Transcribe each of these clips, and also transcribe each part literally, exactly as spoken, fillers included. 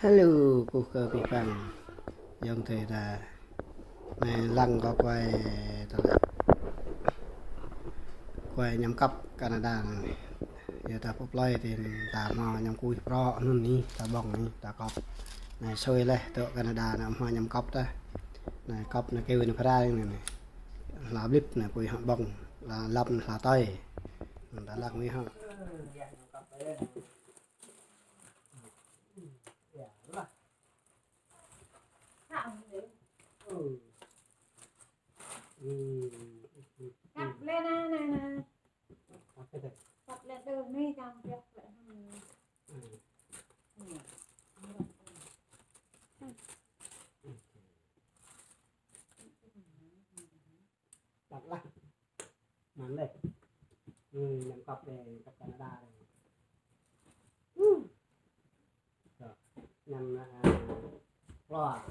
Hello, kơ abih bang. Yŏng tơi ta. Anai lăng kơ kuai ta lăng. Kuai ñăm kŏp Canada anai. Yua ta pơplơi tơi ta hmâo ñăm kuih prŏ anŭn anai, ta ƀơ̆ng anai, ta kŏp. Anai sui laih tơ Canada anai hmâo ñăm kŏp ta. Anai kŏp anai kơ anai phara anai. Hla blip anai kuih hŏ ƀơ̆ng, hla lăp hla tơi. Ta lăng anai hŏ. Cặp lên nè, nè, nè. Cặp lên đường đi, chồng việc vậy. Đắt lắm. Mặn đây. Ừ, ñăm kŏp đây, kŏp Canada đây. Rồi, ñăm, à, kloa.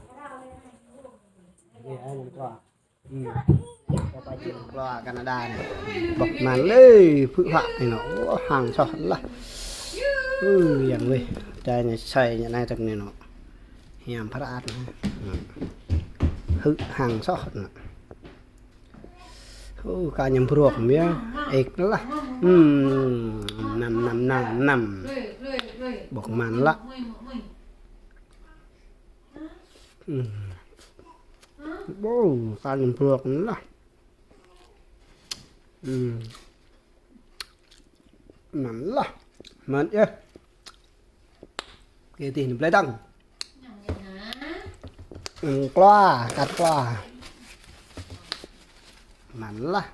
Đây, à, ñăm kloa. Ừ. Kơpă či kloa Canada anai. Ƀơ̆ng mơ̆n lĕ, phư̆ hă anai nŏ. Ơ, hăng soh lah. Ơ, yang weh. Čai anai sai anai tơ̆k anai nŏ. Hiam phara anai. Hư̆ hăng soh anai. Ơ, ka ñăm bruă mia, ek lah. Hmm, năm, năm, năm, năm. Ƀơ̆ng mơ̆n lah. Hmm. Ơ, ka ñăm bruă lah. Hmm. Mơ̆n lah. Mơ̆n yơh. Kơ tih anai plơi tăng. Ăn kloa, kăt kloa. Mơ̆n lah.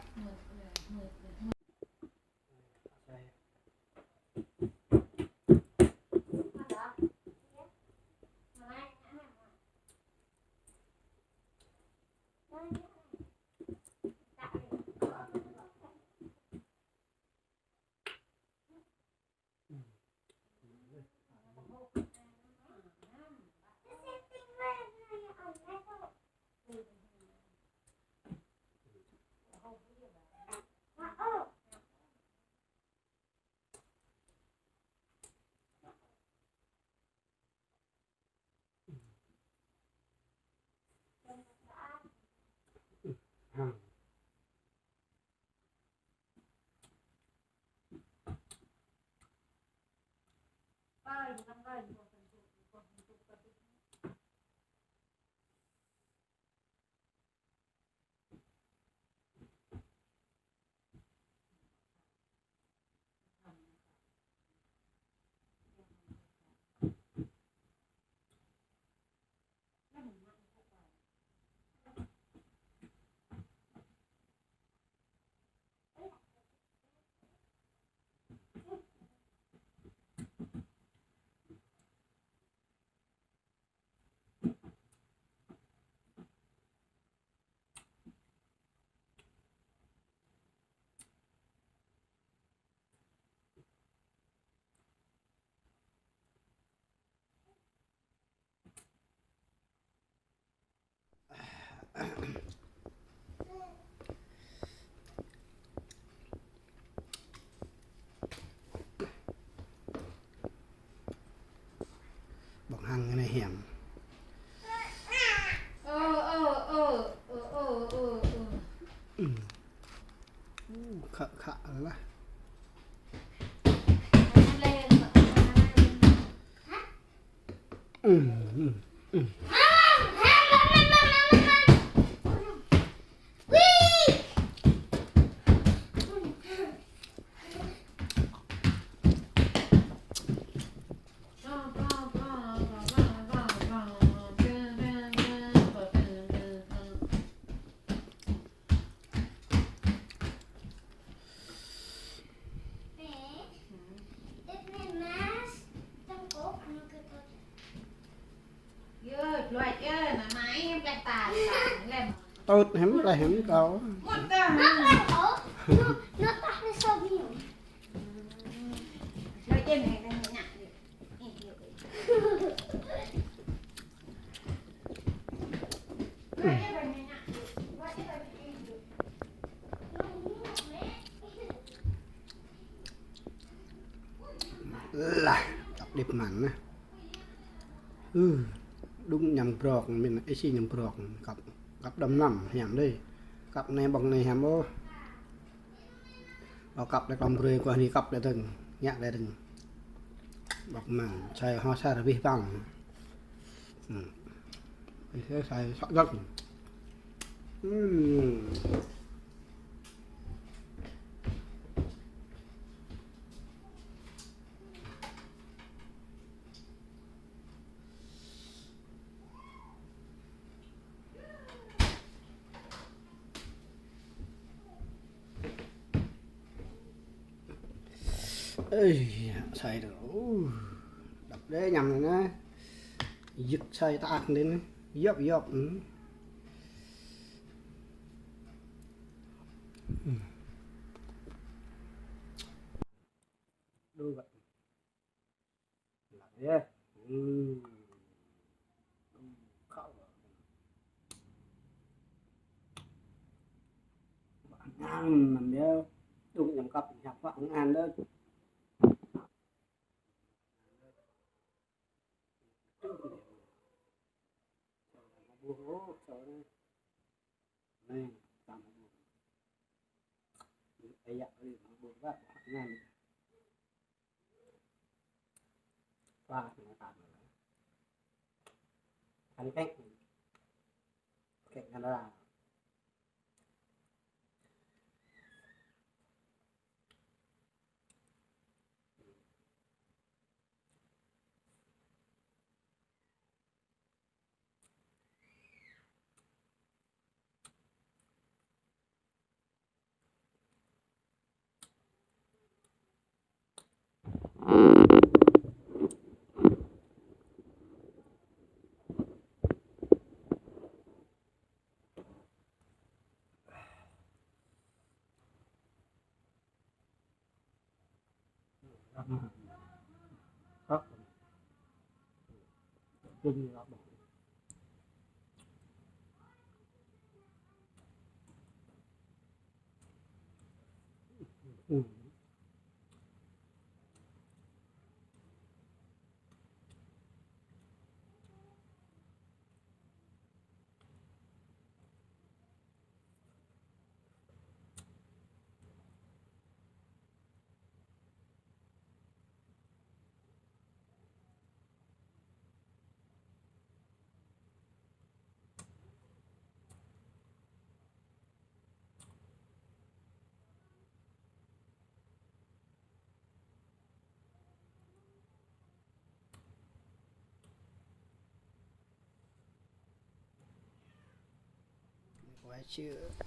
Ƀơ̆ng hăng anai hiam. Ơ, ơ, ơ. Ư. Ơ, khă, khă lah. Ư, ư, ư. Tŭt hiam, pleh hiam kâo. Lah, tŏk đĭp mơ̆n anai. Ư, đúng ñăm brok, min ih si ñăm brok, kăp, kăp đăm năm hiam đơi. Kăp anai ƀơ̆ng anai hiam ôh. Ơ, kăp đơi klam brơi kơ anai kăp đơi dơ̆ng, ñă đơi dơ̆ng. Ƀơ̆ng măng, sai hŏ sai rơbih păng. Ư. Ih sai sŏ dơ̆ng. Ư. Ơi, sai rồi. Ư, đăp đơi ñăm anai nă. Yơ̆k sai ta ăt anai nă. Yŏp, yŏp. Ư. Ư. Đu găt. Lăp yơh. Ư. Khâu. Ƀă angan anăm yơh. Đu ñăm kăp ñăm pă angan đơi. Anai, tam hơbung. Ê, yă, ê, hơbung bă, hơbung. Pla, tơngan tam. Ăn kek. Kek ngăn ra. Wai, či,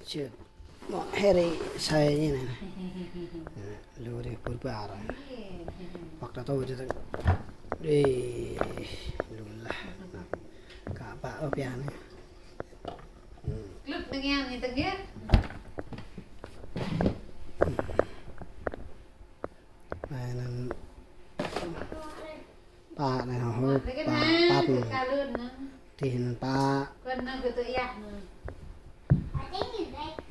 či. Mơ̆ hơri sai ñu anai. Lu ri pur bar. Wăk ta tơ či tơ. Ih, lu lah. Kơ pă ôh pia anai. Klŭp tơngan anai tơngan. Anai anŭn. Pă anai hŏ hôp, pă, pă anai. Tih anŭn pă.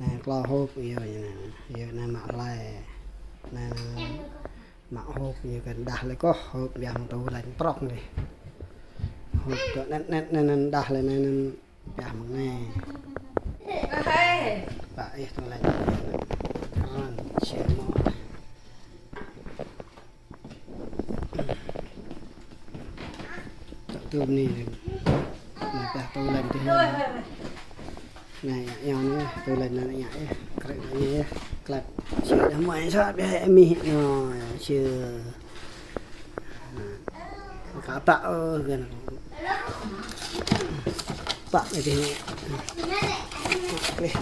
Anai klâo hôp, yơh, yơh anai. Yơh anai mă hlai. Anai, anai mă hôp, yơh kơ đah lĕ kôh, hôp biă mơ̆ng tơlơi prŏk anai. Hôp tơ anŭn, anŭn, anŭn, anŭn đah lĕ anai, anŭn. Pioh mơ̆ng anai. Ơ hai. Pă ih tơlơi anai. Răng či mơ̆. Tơ̆ tơ̆m anai. Anai pioh tơlơi anai. Ơ hai, hai, hai. Anai, yơh anai, tơlơi anai, yơh. Krek anai, yơh. Klep. Či đah mơ̆ sa pioh mih. Anai, či. Kơ pă, ơ, gơ̆n. Pă anai tih. Kleh.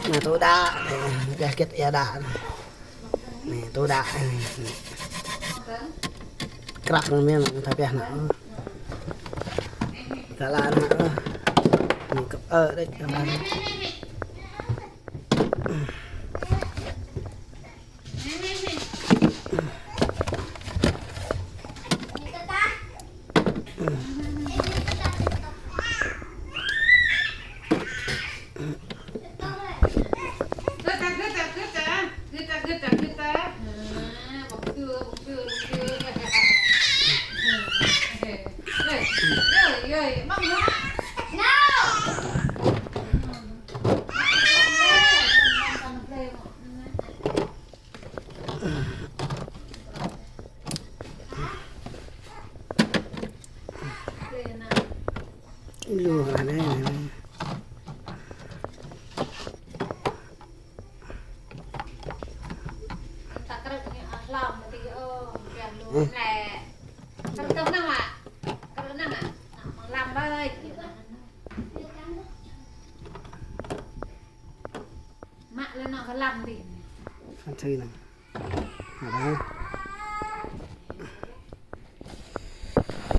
Anai tŭ đă, anai, gah gĕt ia đă. Anai tŭ đă, anai. Krăp anai mơ̆n, ta pioh anai. Ta la anai. Anai kơp ơ đĕč anai. Anai kơ lăng đi. Khăn thơi anai. Hă đa.